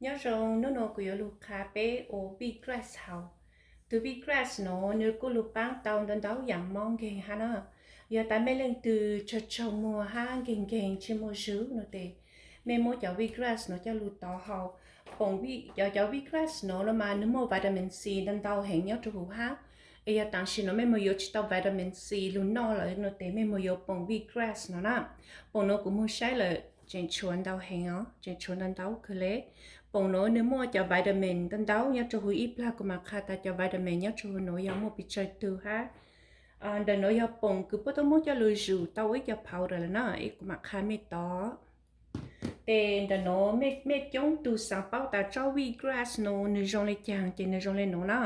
Nyob zoo, hnub no kuv yuav lug qha peb ua wheatgrass haus. Tus wheatgrass no nws kuj lug paab tau ntau ntau yaam mob nkeeg hab na. Yog tas mej leej twg tsaug tsaug muag hab nkeeg nkeeg tsi muaj zug no tes mej muab cov wheatgrass no coj lug tov haus. Poom wheat, cov, cov wheatgrass no no mas nws muaj vitamin C ntau ntau heev nyob rua huv hab. Es yog tam sim no mej moog yuav tsi tau vitamin C lug noj lawm no tes mej moog yuav poom wheatgrass no na. Poom no kuv moog saib lawm tseem tshuav ntau heev os, tseem tshuav ntau ntau kawg le. Poom no nws muaj cov vitamin ntau ntau nyob rua huv, ib plag kuv mam qha tas cov vitamin nyob rua huv no yog muaj pes tsawg tug hab. Ntawm no yog poom kws puab tuab muab coj lug zuj tau ua ib co powder lawm na, es kuv mam qha mej tov. Tes ntawm no mej, mej coob tug xaav paub tas tsob wheatgrass no nws zoo le caag ces nws zoo le no na.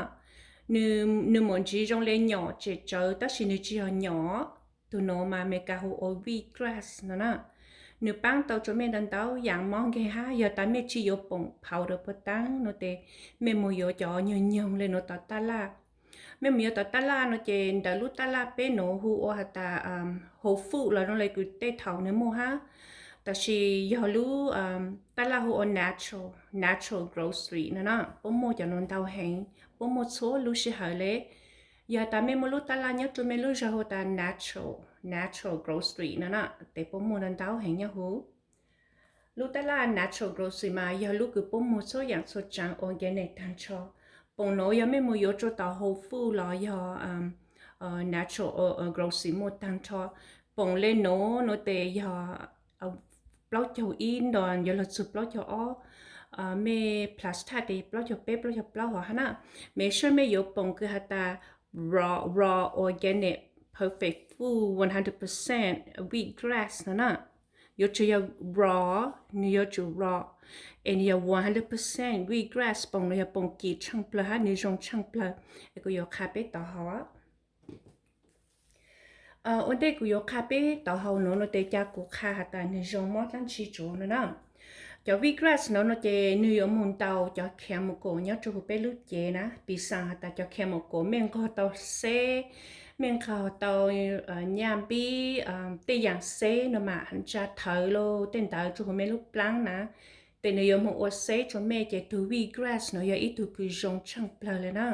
Nws, nws muaj ntsiv zoo le nyom tsem tsawv tab sis nws tsi yog nyom. Tug no mas Amelikas hu ua wheatgrass no na. Nws paab tau rua mej ntau ntau yaam mob nkeeg hab. Yog tas mej tsi yuav poom powder puag taab no tes mej moog yuav cov nyoog nyoog le no tom taj laj. Mej moog yuav tom taj laj no ces ntawm lub taj laj peb no hu ua has tas Whole Foods los zoo le kws tej thaum nws muaj hab. Tab sis yog lub taj laj hu ua natural, natural grocery no na, puab muaj cov no ntau heev, puab muaj txhua lub sij hawm le. Yog tas mej muaj lub taj laj nyob rua mej lub zog hu tas natural, natural grocery no na, tes puab muaj ntau ntau heev nyob huv. Lub taj laj natural grocery mas yog lub kws puab muag txhua yaam txhua tsaav organic taag nrho. Poom no yog mej moog yuav rua tom Whole Foods los yog natural grocery muaj taag nrho. Poom le no no tes yog plaub caug ib nto yuav lug txug plaub caug ob, mej plus tax tes plaub caug peb plaub caug plaub hov hab na. Make sure mej yuav poom kws has tas raw, raw organic perfect food one hundred percent wheatgrass no na. Yuav tsum yog raw, nws yuav tsum raw, es nws yog one hundred percent wheatgrass. Poom no yog poom kim tshaaj plawg hab nws zoo tshaaj plawg, es kuv yuav qha peb tov haus. Ua ntej kuv yuav qha peb tov haus no no tes ca kuv qha has tas nws zoo mob dlaab tsi tsuav no na. Cov wheatgrass no no ces nws yuav moog ntaus cov chemical nyob rua huv peb lub cev na. Piv xaam has tas cov chemical mej nqog tau xeb, mej nqog tau nyaj npib, tej yaam xeb no mas ntsa thawv los tej ntawd rua huv mej lub plaab na, tes nws yuav moog ua xeb rua mej. Ces tug wheatgrass no yog ib tug kws zoo tshaaj plawg le na.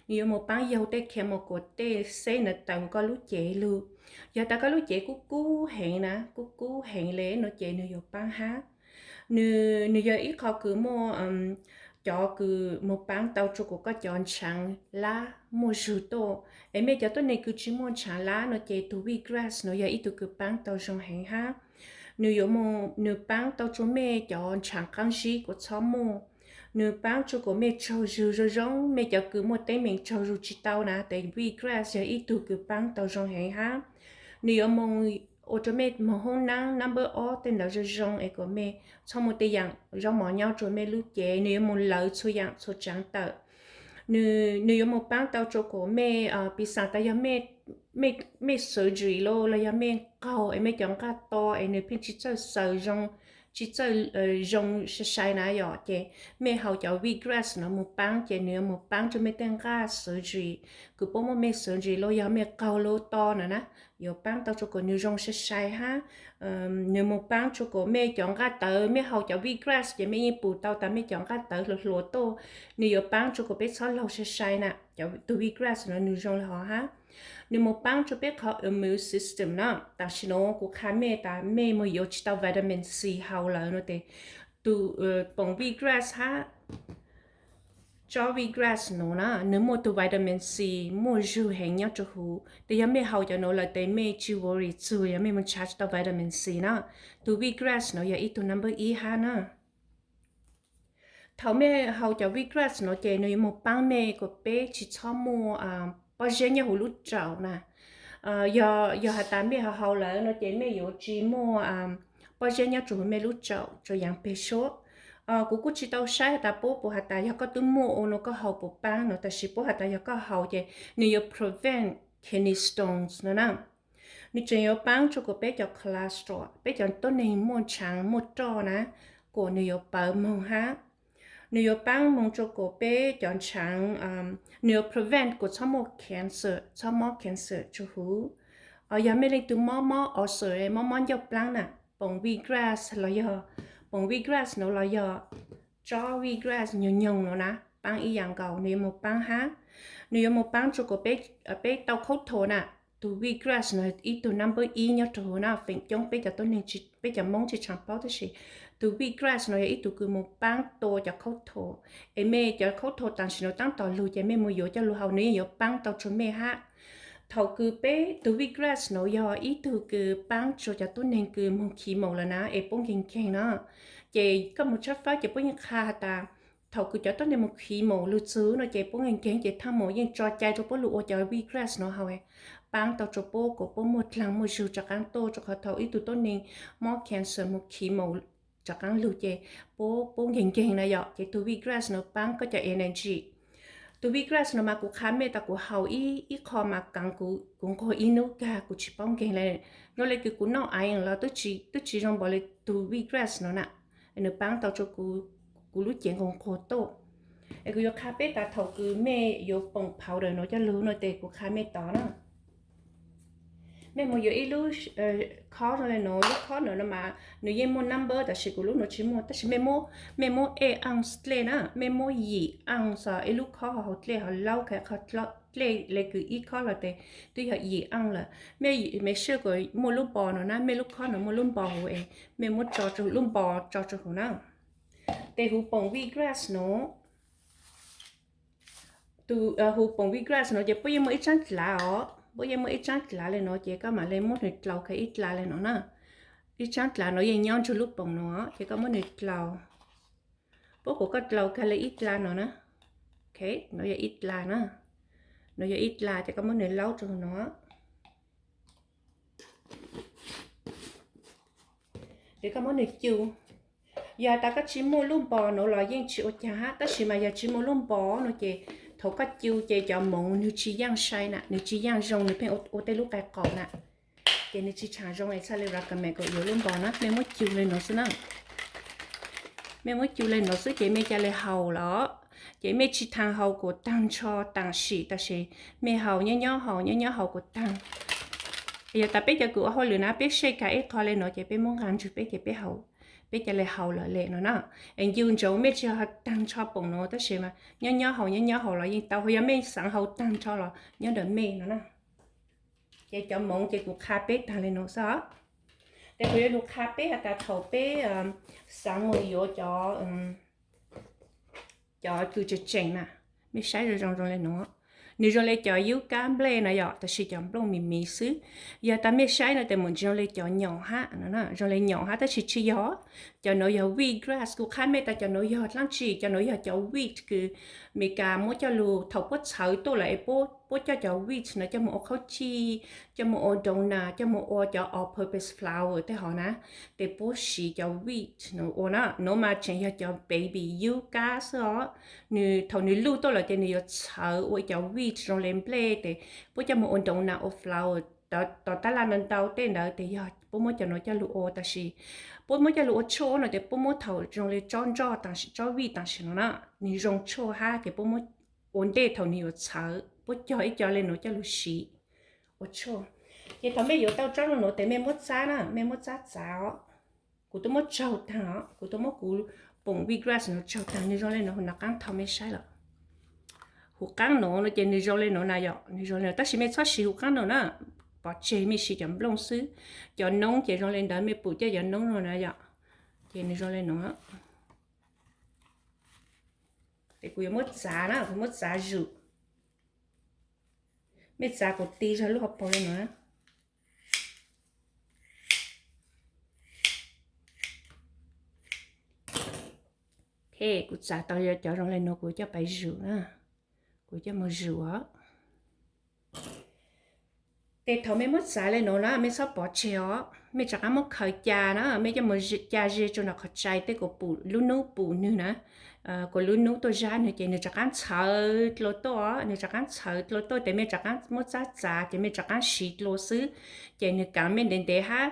Nws yuav moog paab yaug tej chemical, tej xeb ntawd tawm huv koj lub cev lug. Yog tas koj lub cev kub kub heev na, kub kub heev le no ces nws yuav paab hab. Nws, nws yog ib qho kws muaj, cov kws moog paab tau rua kuas koj cov ntshaav lab muaj zug tuaj. Es mej cov tuab neeg kws tsi muaj ntshaav lab no ces tug wheatgrass no yog ib tug kws paab tau zoo heev hab. Nws yuav moog, nws paab tau rua mej cov ntshaav qaab zib kuas txhob muaj. Nws paab rua kuas mej tsaug zug zoo zoo, mej cov kws muaj teeb meem tsaug zug tsi tau na, tes wheatgrass yog ib tug kws paab tau zoo heev hab. Nws yuav moog ua rua mej moog hoob naab number ob tej ntawd zoo zoo es kuas mej txhob muaj tej yaam zaub mov nyob rua mej lub cev. Nws yuav moog lawv txhua yaam txhua tsaav tawm. Nws, nws yuav moog paab tau rua kuas mej, piv xaam tas yog mej, mej surgery los, los yog mej qaug es mej cov nqaj to es nws pheej tsi txawj xaws zoo, tsi txawj zoo sai sai na yom, ces mej haus cov wheatgrass no moog paab ces nws yuav moog paab rua mej tej nqaj surgery kws puab muab mej surgery los yog mej qaug los to no na, yuav paab tau rua kuas nws zoo sai sai hab. Nws moog paab rua kuas mej cov nqaj tawv, mej haus cov wheatgrass ces mej yeej pum tau tas mej cov nqaj tawv hluas hluas tuaj. Nws yuav paab rua kuas peb txhob laug sai sai na. Cov, tug wheatgrass no nws zoo le hov hab. Nws moog paab rua peb qhov immune system na. Tam sim no kuv qha mej tas mej moog yuav tsi tau vitamin C haus lawm no tes tug, poom wheatgrass hab tsob wheatgrass no na, nws muaj tug vitamin C muaj zug heev nyob rua huv. Tes yog mej haus cov no lawm tes mej tsi worry txug yog mej moog nrhav tsi tau vitamin C na. Tug wheatgrass no yog ib tug number ib hab na. Thaum mej haus cov wheatgrass no ces nws yuav moog paab mej kuas peb tsi txhob muaj pob zeb nyob huv lub raum na. Yog, yog has tas mej haus haus lawm no ces mej yuav tsi muaj pob zeb nyob rua huv mej lub raum rua yaav peg suab. Kuv kuj tsi tau saib has tas puab puas has tas yog koj tub muaj ua no koj haus puas paab no, tab sis puab has tas yog koj haus ces nws yuav prevent kidney stones no na. Nws tseem yuav paab rua kuas peb cov cholesterol, peb cov tuab neeg muaj ntshaav muaj roj na, kuas nws yuav pawv moog hab. Nws yuav paab moog rua kuas peb cov ntshaav, nws yuav prevent kuas txhob muaj cancer, txhob mob cancer rua huv. Yog mej leej twg mob mob ulcer, mob mob ncauj plaab na, poom wheatgrass los yog, poom wheatgrass no los yog tsob wheatgrass nyoog nyoog no na, paab ib yaam nkaus, nws yuav moog paab hab, nws yuav moog paab rua kuas peb tau khaub thua na. Tug wheatgrass no ib tug number ib nyob rua huv na, feem coob peb cov tuab neeg, peb cov Moob tsi tshaav paub tab sis tug wheatgrass no yog ib tug kws moog paab tua cov khaub thua. Es mej cov khaub thua taam sim no taab tom lug ces mej moog yuav coj lug haus nws yeej yuav paab tau rua mej hab. Thaum kws peb tug wheatgrass no yog ib tug kws paab rua cov tuab neeg kws moog chemo lawm na es puab nkeeg nkeeg na, ces koj moog tshawb fawb ces puab yeej qha has tas thaum kws cov tuab neeg moog chemo lug txug no ces puab nkeeg nkeeg ces thaaj moog yeej tso cai rua puab lug ua cov wheatgrass no haus, paab tau rua puab kuas puab muaj dlaag muaj zug rov qaab tuaj, rua qhov thaum ib tug tuab neeg mob cancer moog chemo rov qaab lug ces puab, puab nkeeg nkeeg na yom, ces tug wheatgrass no paab koj cov energy. Tug wheatgrass no mas kuv qha mej tas kuv haus ib, ib qho mas kaav kuv, kuv nquag ib nub kag kuv tsi paub nkeeg le. Zoo le kws kuv noj aiv los twb tsi zoo npaum le tug wheatgrass no na. Nws paab tau rua kuv lub cev nquag nquag tuaj. Es kuv yuav qha peb tas thaum kws mej yuav poom powder no coj lug no tes kuv qha mej tod na. Mej moog yuav ib lub khob zoo le no, lub khob no no mas nws yeej muaj number tab sis kuv lub no tsi muaj, tab sis mej muab, mej muab ej ounce dlej na, mej muab yim ounce ib lub khob ho haus dlej ho laub kag qhov dlej le kws ib khob los tes twb yog yim ounce lawm. Mej, mej sure kuas muaj lub npo no na, mej lub khob no muaj lub npo huv es mej muab tso rua huv, lub npo tso rua huv na. Tes huv poom wheatgrass no, tus, huv poom wheatgrass no ces puab yeej muaj ib tsaab dlav os, puab yeej muaj ib tsaab dlav le no ces koj mam le muab nws dlaus kag ib dlav le no na. Ib tsaab dlav no yeej nyob ntsug lub poom no ces koj muab nws dlaus. Puab kuas koj dlaus kag le ib dlav no na. Ok, no yog ib dlav na. No yog ib dlav ces koj muab nws laub rua huv no. Tes koj muab nws cu. Yog tas koj tsi muaj lub npo no los yeej tsi ua caag hab, tab sis mas yog tsi muaj lub npo no ces thaum koj cu ces cov moov nws tsi yaaj sai na, nws tsi yaaj zoo, nws pheej ua tej lub qai qaum na. Ces nws tsi tshaav zoo es txhaj le recommend kuas yuav lub npo na, mej muab cu le no xwb na. Mej muab cu le no xwb ces mej ca le haus los, ces mej tsi thaag haus kuas taag nrho taam sim, tab sis mej haus nyob nyob haus nyob nyob haus kuas taag. Yog tas peb cov kws ua hauj lwm na peb saj kag ib qho le no ces peb muab nqaa ntsug peb ces peb haus, peb ca le haus lawm le no na. Es ncu ntsoov mej tsi ho taag nrho poom no tab sis mas nyob nyob haus nyob nyob haus los yeej tau, yog mej xaav haus taag nrho los nyob ntawm mej no na. Ces cov moov ces kuv qha peb taag le no xwb os. Tes kuv yuav lug qha peb has tas thaum peb xaav moog yuav cov, cov kws tseem tseem na, mej saib zoo zoo le no. Nws zoo le cov yub kab nplej no yom, tab sis cov nplooj mis mis xwb. Yog tas mej saib no tes moog zoo le cov nyaum hab, zoo le nyaum hab tab sis tsi yog. Cov no yog wheat grass, kuv qha mej tas cov no yog dlaab tsi, cov no yog cov wheat kws Amelikas muab coj lug thaum puab txhawv tuaj lawm es puab coj cov wheat no coj moog ua khaub cij, coj moog ua donut, coj moog ua cov all purpose flour tej hov na. Tes puab siv cov wheat no ua na, no mas tseem yog cov baby yub kab xwb os. Nws thaum nws luj tuaj lawm ces nws yuav txhawv ua ib cov wheat zoo le nplej tes puab coj moog ua donut ua flour. Tom tab laj ntau ntau tej ntawd tes yog puab muab cov no coj lug ua, tab sis puab muab coj lug ua tshuaj no tes puab muab thaum zoo le tsob ntsoj taam sim, tsob wheat taam sim no na, nws zoo tshuaj hab ces puab muab ua ntej thaum nws yuav txhawv, puab cog ib co le no coj lug siv ua tshuaj. Ces thaum mej yuav tau tsob no no tes mej muab txab na, mej muab txab txav os. Kuv tub muab tsaug taag os, kuv tub muab kuv poom wheat grass no tsaug taag, nws zoo le no, huv no qaab thaus mej saib los. Huv qaab no no ces nws zoo le no na yom, nws zoo le no tab sis mej txhob siv huv qaab no na, pov tseg mej siv cov nplooj xwb. Cov noob ces zoo le ntawd, mej pum coj cov noob no na yom, ces nws zoo le no. Tes kuv yuav muab txav na, kuv muab txav zuj, mej txav kuas ti zog lub hauv paus le no. Ok, kuv txav tau cov zoo le no kuv coj pais zuj na, kuv coj moog zuj os. Tes thaum mej muab txav le no na mej txhob pov tseg os, mej rov qaab muab khaws ca na, mej coj moog ca ze rua nram qhov tsai tej kuas pum lub nub pum nwg na, kuas lub nub tuaj zab nwg ces nws rov qaab txhawv dlua tuaj, nws rov qaab txhawv dlua tuaj tes mej rov qaab muab txab txav ces mej rov qaab siv dlua xwb, ces nws kaav mej ntev ntev hab,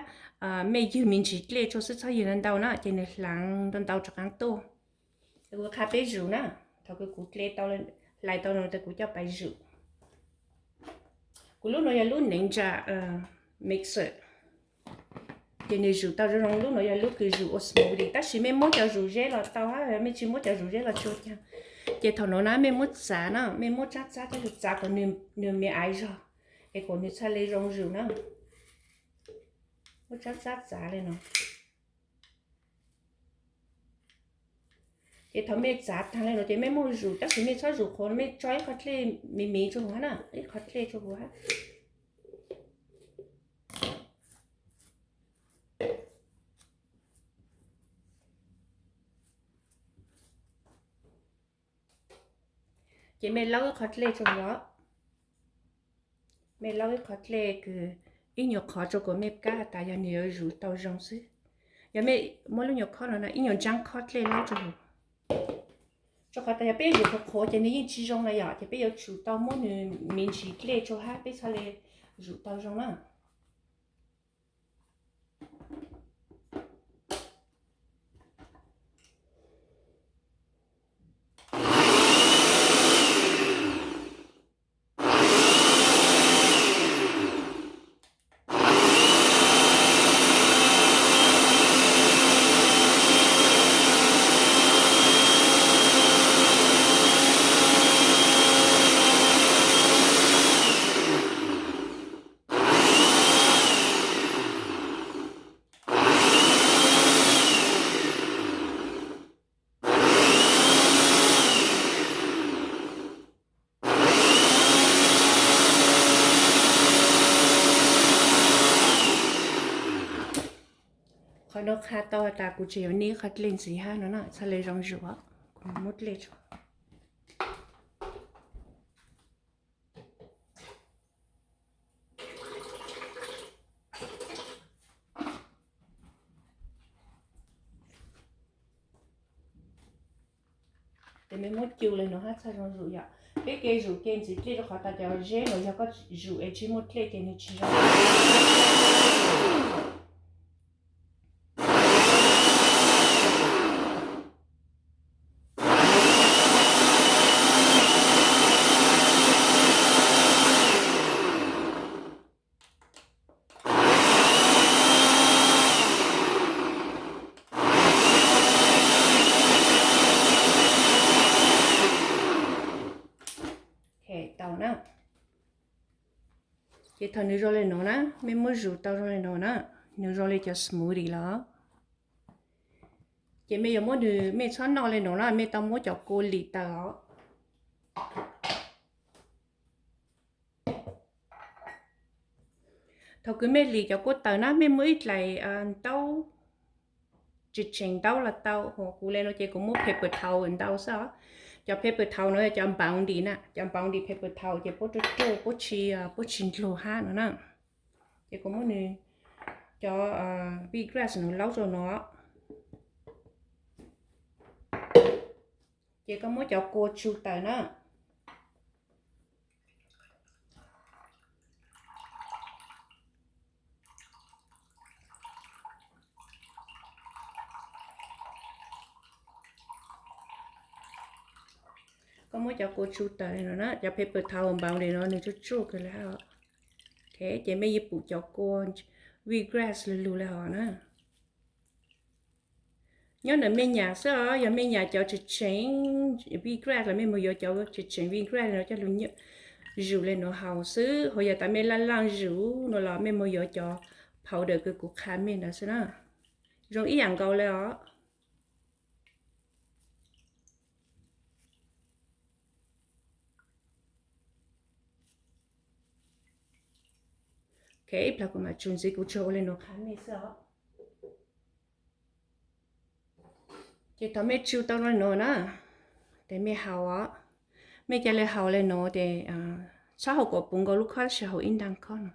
mej ywg me ntsis dlej rua xwb txhob ywg ntau ntau na ces nws hlaav ntau ntau rov qaab tuaj. Kuv qha peb zuj na, thaum kws kuv dle tau, hlais tau no tes kuv coj pais zuj. Kuv lub no yog lub Ninja mixer, Ces nws zuj tau zoo zoo. Lub no yog lub kws zuj ua smoothie, tab sis mej muab cov zuj zeb los tau hab, mej tsis muab cov zuj zeb los tsuas caag. Ces thaum no na mej muab txav na, mej muab txav txav txav kom nws me aiv zog, es kom nws txhaj le zoo zuj na. Muab txav txav txav le no. Ces thaum mej txav taag le no ces mej muab zuj, tab sis mej txhob zuj qhuav, mej tso ib qho dlej miv miv rua huv hab na, ib qho dlej rua huv hab. Ces mej laub ib qho dlej rua huv, mej laub ib qho dlej kws ib nyuag qhov rua kom mej kab has tas yog nws yuav zuj tau zoo xwb. Yog mej muab lub nyuag khob no na, ib nyuag ntsaab khob dlej laub rua huv, rua qhov tas yog peb zuj qhuav qhuav ces nws yeej tsis zoo le yom, ces peb yuav tsum tau muab nws miv ntsis dlej rua hab peb txhaj le zuj tau zoo na. Qhov no qha tau has tas kuv tseem yuav niv qhov dlej ntxiv hab no na, txhaj le zoo zuj, kuv muab dlej tso. Ces mej muab cu le no hab txhaj zoo zuj yom. Peb ke zuj ke ntxiv dlej rua qhov tas cov zeb no yog koj zuj es tsis muaj dlej ces nws tsis zoo. Tau na. Ces thaum nws zoo le no na, mej muab zuj tau zoo le no na, nws zoo le cov smoothie lawm. Ces mej yuav muab nws, mej txhob noj le no na, mej tau muab cov kua lim tawm os. Thaum kws mej lim cov kua tawm na, mej muab ib dlaim ntaub, tseem tseem ntaub los tau. Hos kuv le no ces kuv muab paper towel ntau xwb os. Cov paper towel no yog cov Bounty na, cov Bounty paper towel ces puab ruaj ruaj, puab tsis, puab tsis ndlug hab no na. Ces kuv muab nws cov wheatgrass no laub rau no. Ces koj muab cov kua tsu tawm na. Koj muab cov kua tsu tawm no na, cov paper towel npaum li no nws tsuj tsuj kawg li hab. Ces mej yuav pum cov kua wheatgrass lug lug le hov na. Nyob ntawm mej nyam xwb os, yog mej nyam cov tseem tseem wheatgrass los mej mus yuav cov tseem tseem wheatgrass no coj lug zuj le no haus xwb. Ho yog tas mej laj laj zuj no los mej mus yuav cov powder kws kuv qha mej ntawd xwb na. Zoo ib yam nkaus le os. Ok, ib plag kuv mam tsus ntxiv, kuv tsuas ua le nuav qha mej xwb os. Ces thaum mej tsu tau le nuav na, tes mej haus os. Mej ca le haus le nuav tes txhob haus kom puv nkaus lub khob, tab sis haus ib ntaag khob no.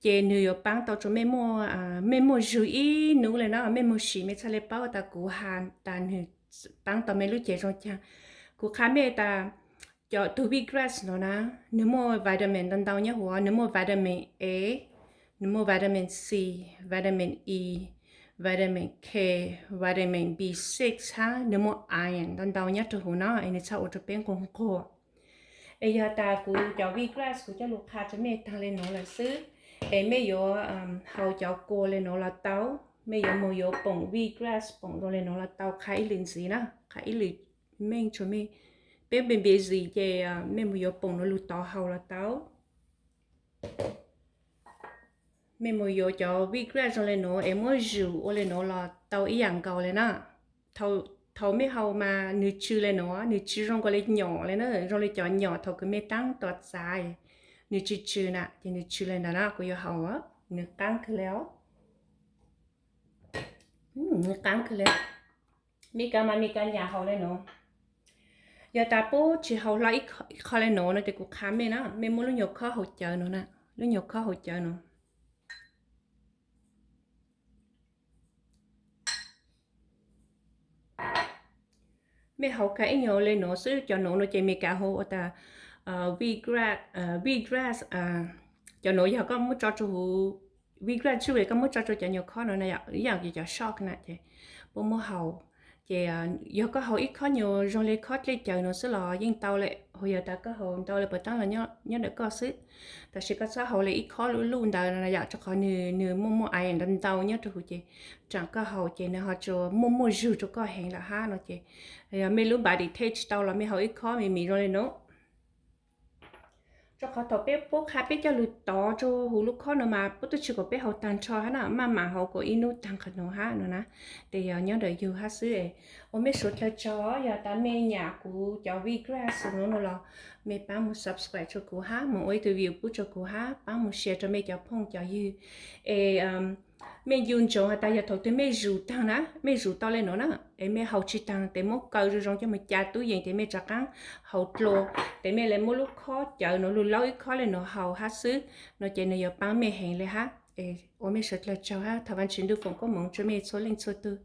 Ces nwg yuav paab tau rua mej muaj, mej muaj zug ib nub le na, mej moog sim mej txhaj le paub tas kuv has tas nwg paab tau mej lub cev zoo caag. Kuv qha mej tas cov tug wheatgrass no na, nwg muaj vitamin ntau ntau nyob huv, nwg muaj vitamin A, nwg muaj vitamin C, vitamin E, vitamin K, vitamin B six hab nwg muaj iron ntau ntau nyob rua huv no es nwg txhaj ua rua peb nquag nquag. Es yog tas kuv cov wheatgrass kuv coj lug qha rua mej taag le nuav lawm xwb, Es mej yuav haus cov kua le nuav los tau, mej yuav mus yuav poom wheatgrass poom zoo le nuav los tau, qha ib lwm ntxiv na, qha ib lwm meej tso mej, peb npe npe zis ces mej mus yuav poom nuav lug tov haus los tau. Mej mus yuav cov wheatgrass zoo le nuav es muab zug ua le nuav los tau ib yaam nkaus le na. Thaum mej haus mas nwg tsw le nuav, nwg tsw zoo nkaus le nyom le na, zoo le cov nyom thaum kws mej taab tua txav, nwg tsw tsw na, ces nwg tsw le ntawd na, kuv yuav haus, nwg qaab kawg le os. Nwg qaab kawg le. Mes kas mas Mes kas nyam haus le nuav. Yog tas puab tsi haus hlo ib qho le nuav no ces kuv qha mej na, mej muab lub nyuag khob haus cawv nuav na, lub nyuag khob haus cawv nuav. Mej haus kag ib nyuag le nuav xwb, cov nuav no ces Mes kas hu ua tas wheatgrass, wheatgrass. Cov nuav yog koj muab tso rua huv, wheatgrass tsuj es koj muab tso rua cov nyuag khob no na, ib yaam cov shock na ces puab muab haus. Ces yog koj haus ib khob nyuag zoo le khob dlej cawv nuav xwb los yeej tau le, hu yog tas koj haus ntau le puas taab los nyob ntawm koj xwb. Tab sis koj txhob haus le ib khob luj luj ntawd no yom, rua qhov nwg muaj muaj ais ntau ntau nyob rua huv ces tsaam koj haus ces nwg ho tsuas muaj muaj zug rua koj heev lawm hab no ces, yog mej lub body taste tsi tau los mej haus ib khob me me zoo le nuav. Rua qhov thaum peb puab qha peb coj lug tov rua huv lub khob no mas puab tub tsi kom peb haus taag nrho hab na, maj mam haus kom ib nub taag qhov nuav hab no na. Tes yog nyob ntawm yug hab xwb. Ua mej suav dlawg tsaug, yog tas mej nyam kuv cov wheatgrass no no los mej paab mus subscribe rua kuv hab, mus ua ib tug view pub rua kuv hab, paab mus share rua mej cov phooj cov ywg. Es mej ncu ntsoov has tas yog thaum twg mej zug taag na, mej zug tau le nuav na, es mej haus tsi taag tes muab kaw zoo zoo coj mus ca tub yees tes mej rov qaab haus dlua, tes mej le muab lub khob cawv nuav lug laub ib khob le nuav haus hab xwb no ces nwg yuav paab mej heev le hab. Ua mej suav dlawg tsaug hab thov Vaajtswv ntuj foom koob moov rua mej txhua leej txhua tug.